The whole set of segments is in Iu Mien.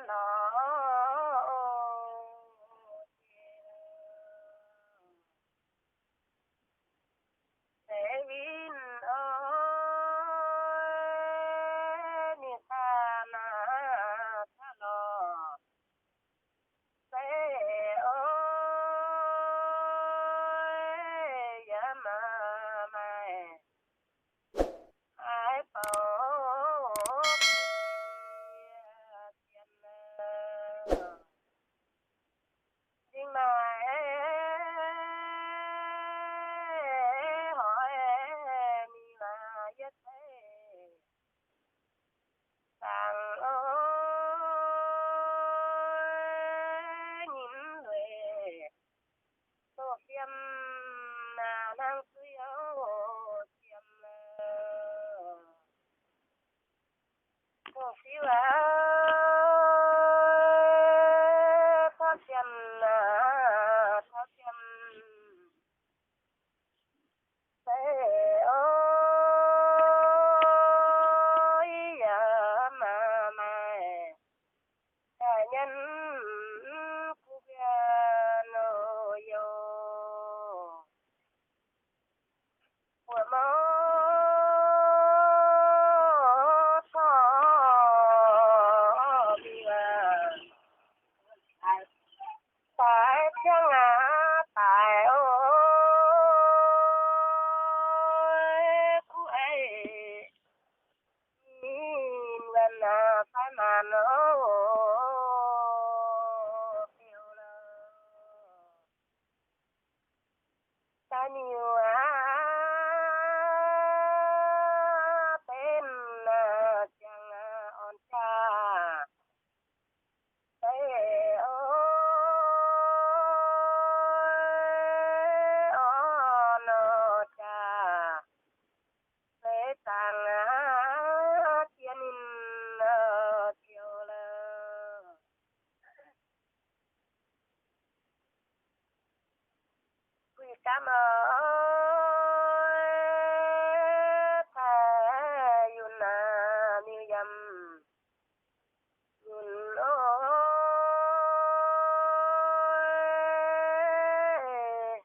lorz. Deix win oix, ninh daaih naaic taux lorz. Zeiz oix, yaac maaih maaih haaix bouc zien. Zingh naaic hoic mingh waac yietv zeiv. Dangh oix nyim lueic doqc fiem naaic hnangv zuiz youh fiem. Doqc fiuv aac, taux fiem naaic taux fiem. Zeiz oix, yaac maaih maaih daaih nyanc kuv mbienv youh. Buoz mouc corc mingh waac, daaih ciangv aqv daaih oix, kuv aiv ninh wuonx aqv fai maanc oc, fiuv lorh. Daaih niuc aqv, benx ziangx orn jaax. Zeiz oix, orn jaax, leiz dangh aqv, jiex ninh ziouc lorh. Guih gamv oix, taaix yunh aac, miuc yaac yunh oix.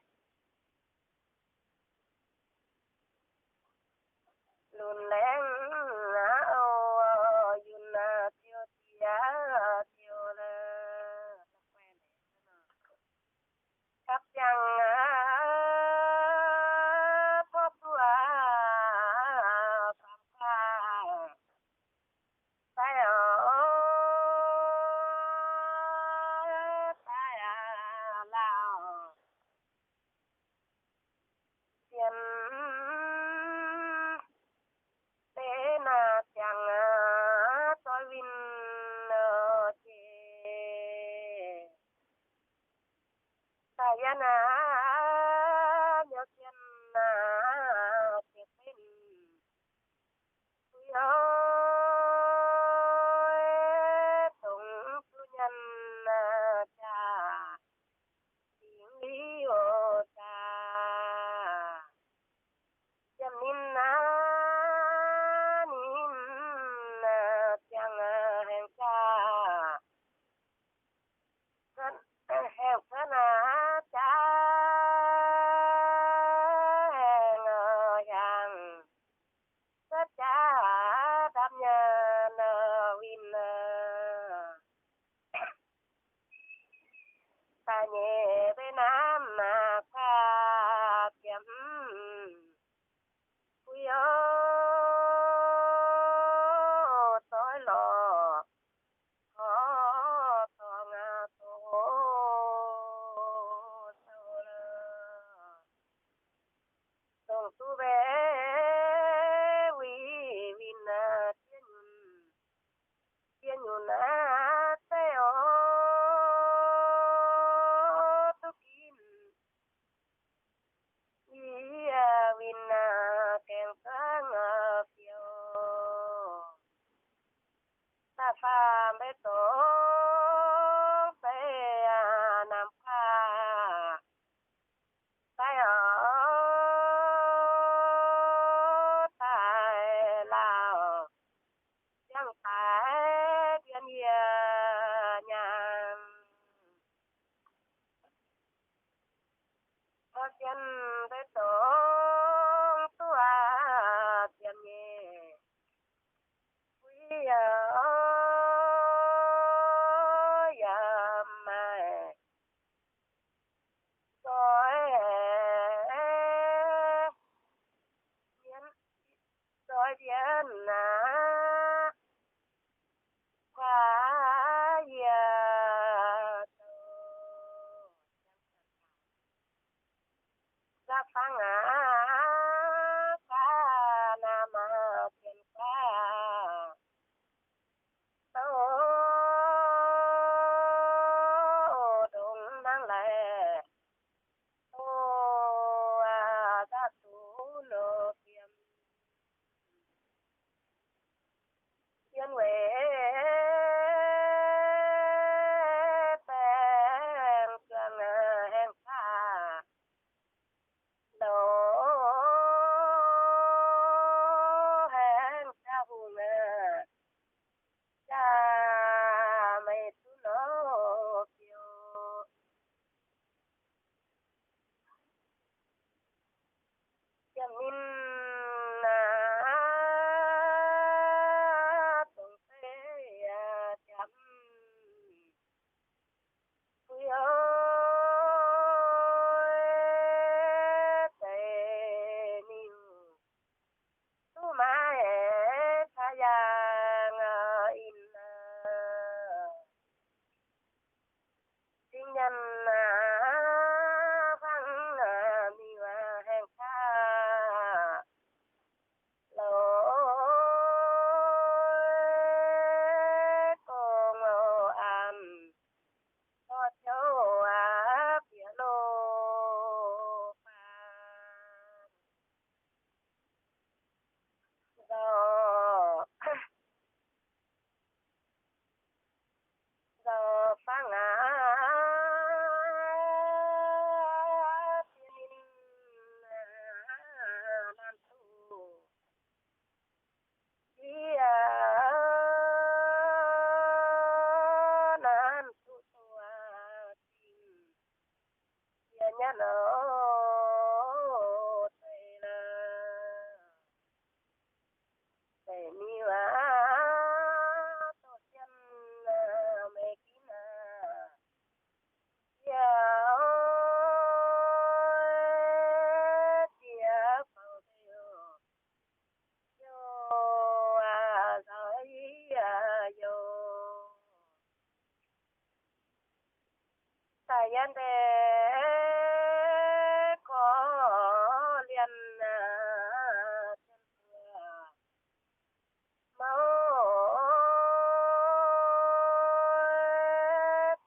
Lunx laengz aqv oc, yunh aac, ziouc diex ziouc lorh. Gapv ziangx aqv, porv duqv aqv, faam faam daaih oc, daaih aqv lauh. Zien deix naaic ziangx aqv, doix win nor jiex. Daaih yie naaic mbiauz zien naaic jiex benx, kuv youz dongh duqv nyanc naaic jaax. Dingc liuz oc jaax, yiem ninh naaic, ninh naaic ziangx aengx jaax, aengx cuotv naaic jaax. nor deix la'zeic miuc aqv, doqc sienh meih ginv aqv. Yie, yie bouh liuz, youh aqv, nzauh yie youh. Daaih yie deix gorx-lienh aqv, zien buoz mouv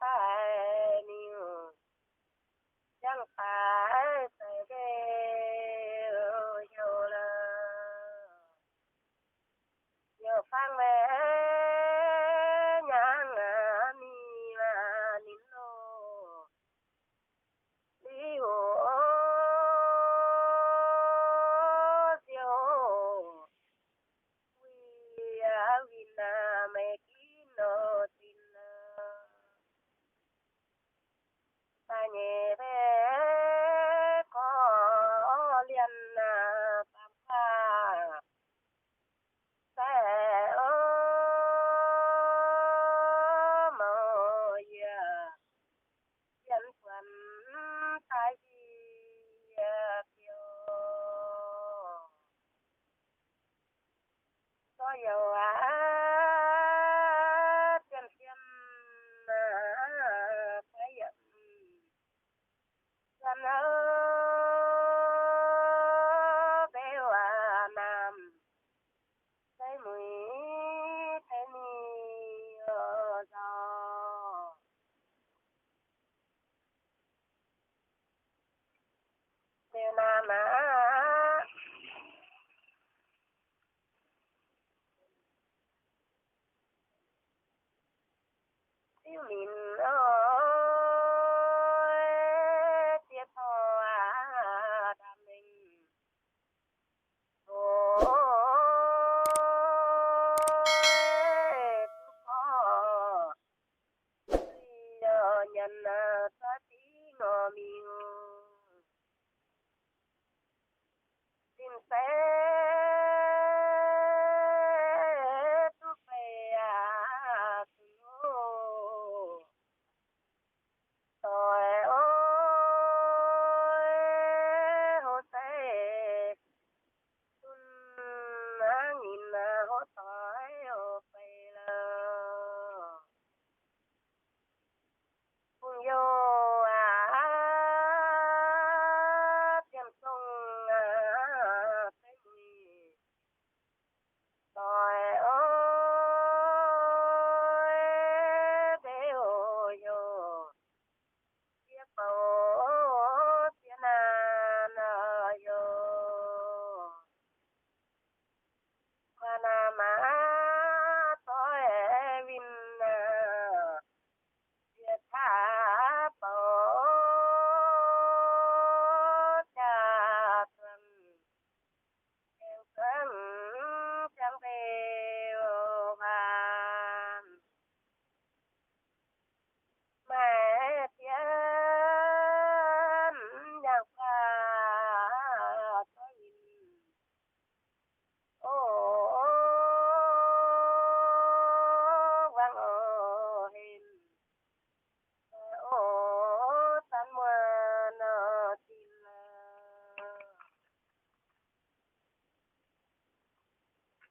daaih niuh, jangx daaih zeiz nqemh heuc la'zeic. Youh fangx meih nyangx aqv, mingh aqv, ninh loh liuz, ziouc wuic aqv, winh aqv, meih ginv nor zinh aqv. Da'nyeic deix gorx-lienh aqv, baamh guaax daaih oc, mouc yie, yie buatc daaih yie biouv. Gorx-youz aac, zien sien aac, fai yiem, zien aac, mbeu aac, naamh, fai muic, fai mingh oc, nzauh. Liuz naamh aac, diuv minc oc, ziex dorh aac, ndaamv-lengh oc, duqv gorx, duqv nyanc aac, za'gengh nor miuc. Zinh se duqv beiv aac, zunh oc, doic oc, houv se zunh hnangv nyinh aac, houv doic oc, beiv la'zeic. Bungx-youz aac, ziemx zong aac, fai muic doic oc, mbeu oc, youh ziex bouc, ziex naanc oc, youh guaax naamh aac, doic winh aac, ziex caqv bouc jaa-zuangx, gaengh zuangx jangx mbeu waanc. Maaih dien yangh guaax doic winh oc, wangc oc, hemx oc, zanc muonz oc, zinh la'zeic.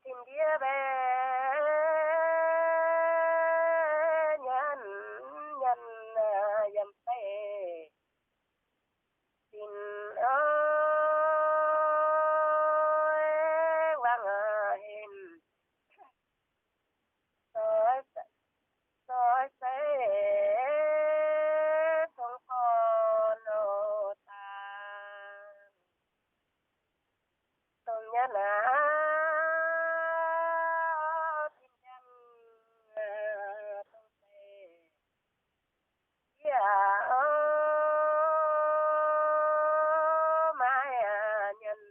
Zinh ndiev mbaeqv nyanc, nyanc yiem baeqv zinh oc, wangc hemx doic, doic se tong gorn oc, daaih dongh nyanc aac, zinh nyanc dongh deix yie oc, maiv nyanc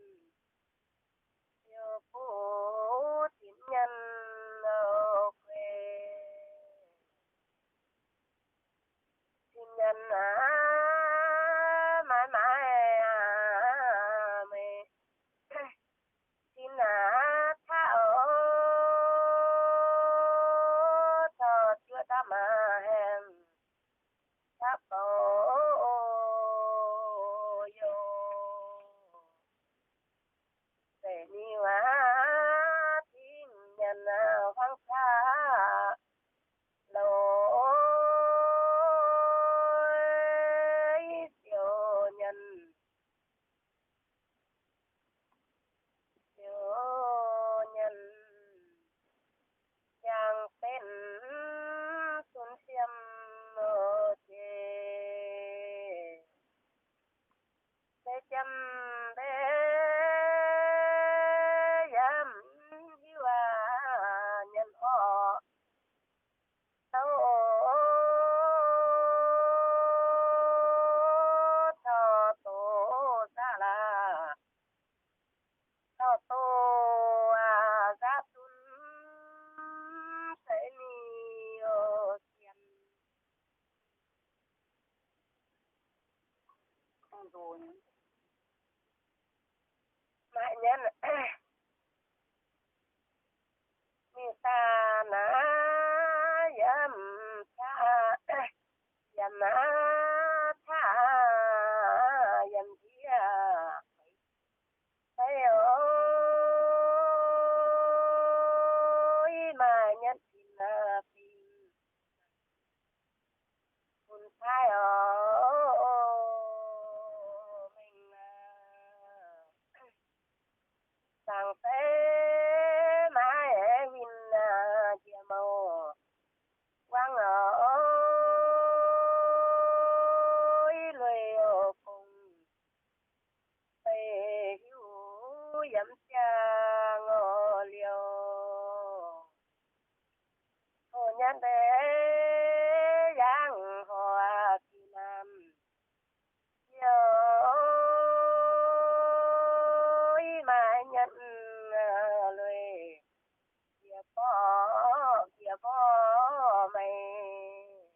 ziouc bun zinh nyanc oc guei. Zinh nyanc aac, maiv Dapv bouc youh, zeiz niuv tingv nyanc huaang caqv loz, ziouc nyanc, ziouc nyanc jangx benx sun fiem jiex. Mbe jiem mbe yaac mv hiuv aqv, nyanc orqc, tov taux doz zaqv laac, taux doz aqv, zaqv zunv se mingh sienx. Maaih nyanc mingh daaih naaiv yiem caqv, yiem naaiv caqv, yiem ndiev feix oc. Maaih nyanc fingx fingx bun paaiv oc, mengh zaangc se maiv huin njiec mouc wangv oc, lueic oc gong. Beiv hiuv yiem ziangh oc liouh, hoc nyanc deix yangh horc aqv, gih naamh youh, maaih nyanc lueic, jiex borqv jiex borqv meih.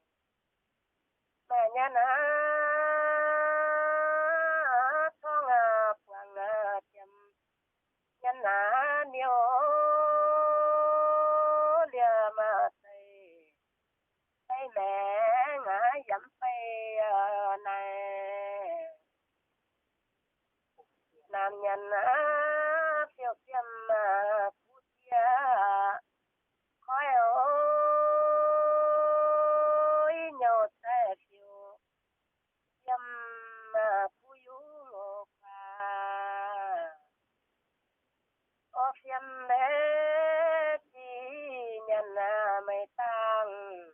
Maaih nyanc aqv, torngv aqv, buangh aqv, jiem nyanc aqv, niouv liemh aqv, deix beiv maengx aqv, yiem beiv naaic. Naamh nyanc aqv, fiou fiem aqv, kuv jiex koiv oc, nyouh zaeqv fiou fiem aqv, kuv yungz oc guaax. Orv fiem mbe jiex nyanc aqv, meih dangh,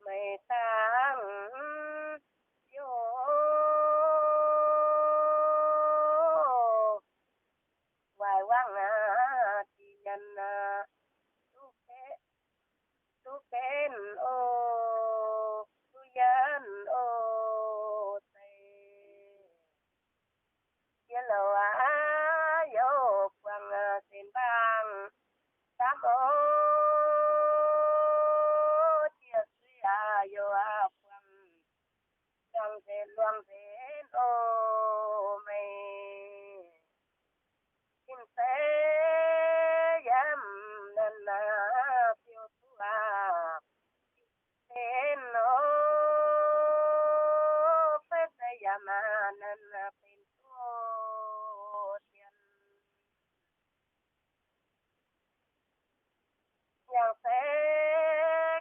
meih dangh ziouc waaic wangv aqv, jiex nyanc aqv, duqv benx, duqv benx oc, duqv yienv oc, zeiz jiex louc aqv, youh buangh aqv, senx mbaang camv oc, jiex suiv aqv, youh aqv buangh, luangh nzengc, luangh nzengc oc, meih sin se yiem naaiv naaiv fiou duqv aqv, benx oc, fai se yiem naaiv naaiv benx duqv dien. Yangh se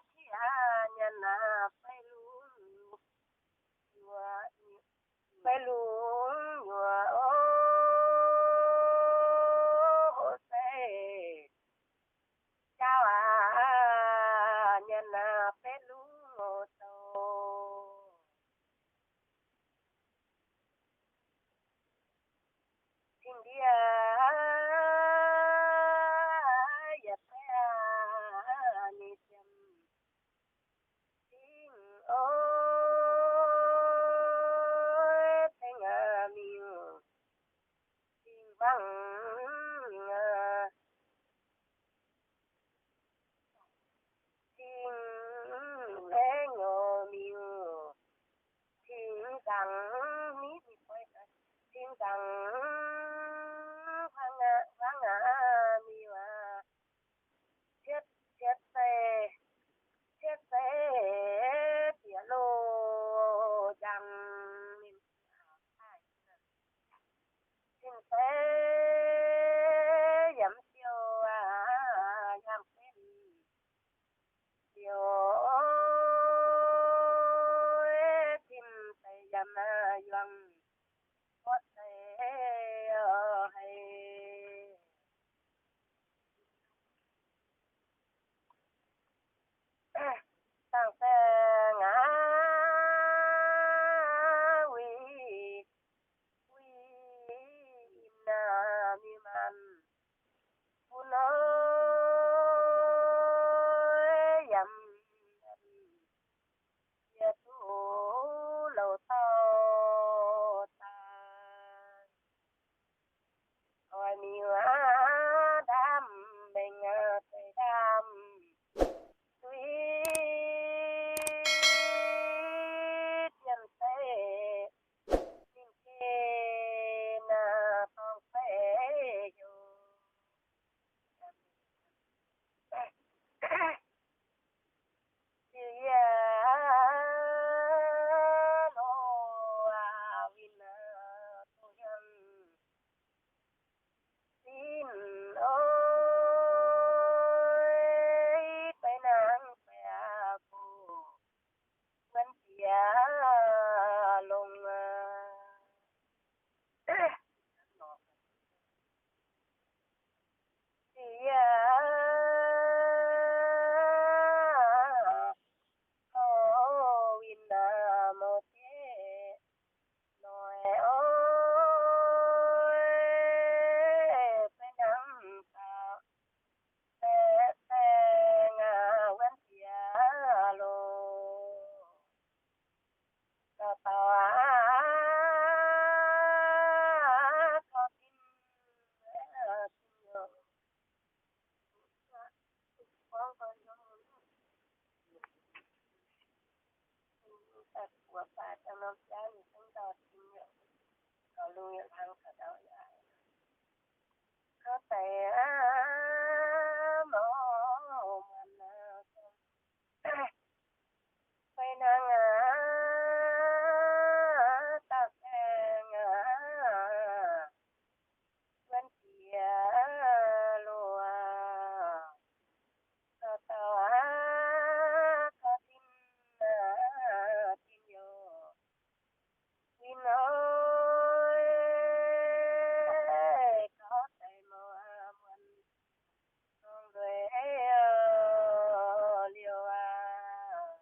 qiv aqv, nyanc aqv, fai lungh nyuoqc, fai lungh nyuoqc oc, se jauv aqv, nyanc aqv, fai lungh oc douh. mangc, mbuo zeiz haiz. Dangh saeng aac, wui, wui im naaic miuc maanc bun oix yaac yie duqv louc dauh daaih. Oix miuc aqv, ndaamv mengh aqv, deix ndaamv zuiz, dien zeiv ninh geh naaic dorngx zeiv heuc. Ziux yie nor, winh aqv, dongh hnyangx sin oix, beiv nangv beiv aqv, go wuonv jiex longx aqv. Ziux yie nor, winh aqv, mouz diev noic oix, beiv nangv dauh baeqc saeng aac, wuonv jiex loh. Dauh dauh aac, korv-zinh, zinh youh, gorngv gorngv, daaih buoz baac daaih norm jaav ninh zungv ndau zinh youh, gauh lungh yaac hlang gauh ndau yaac. Gauh deix aac, mouc muonc aac, fei hnangv aac, dauh saeng aac, wuonv jiex loh aac. Dauh dauh aac, korv-zinh aac, zinh youh, winh oix, gauh deix mouc aac, muonc nongx ndueic liouh aac.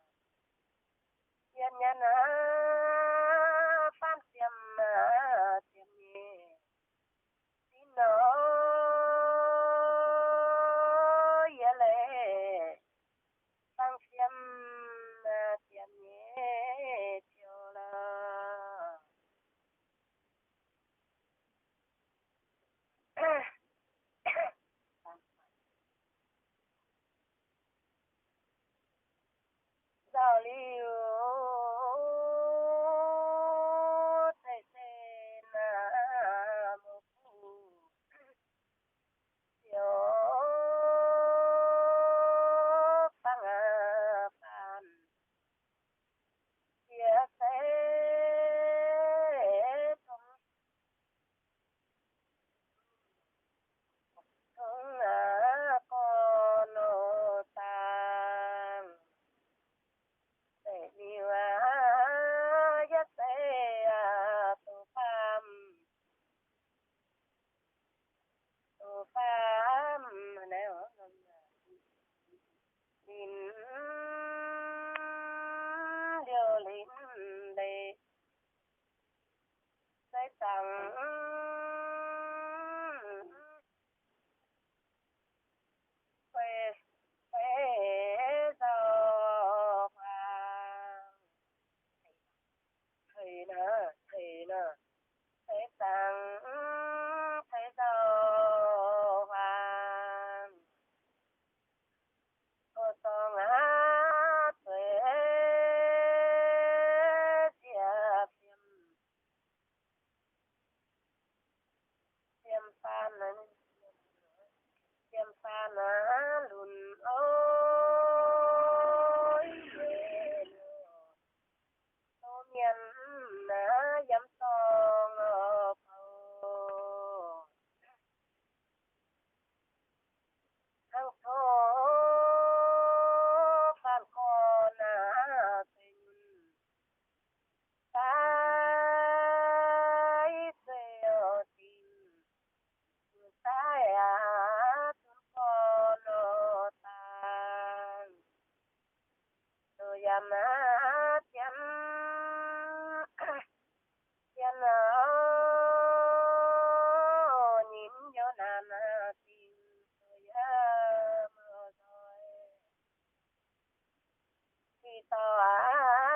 Yie nyanc aac, faanv ziemx aac, ziemx nyeic. Sin nor, yie leiz fangx fiem ziepc nyeic ziouc lorqc. Nzauh liuz, zeiv-zeiv naaic muoz-buv ziouc fangx aqv faanv. Yiem naaiv zien, zien aac, ninh yiem naaiv zinh yiem nzoih, ih dauh aac,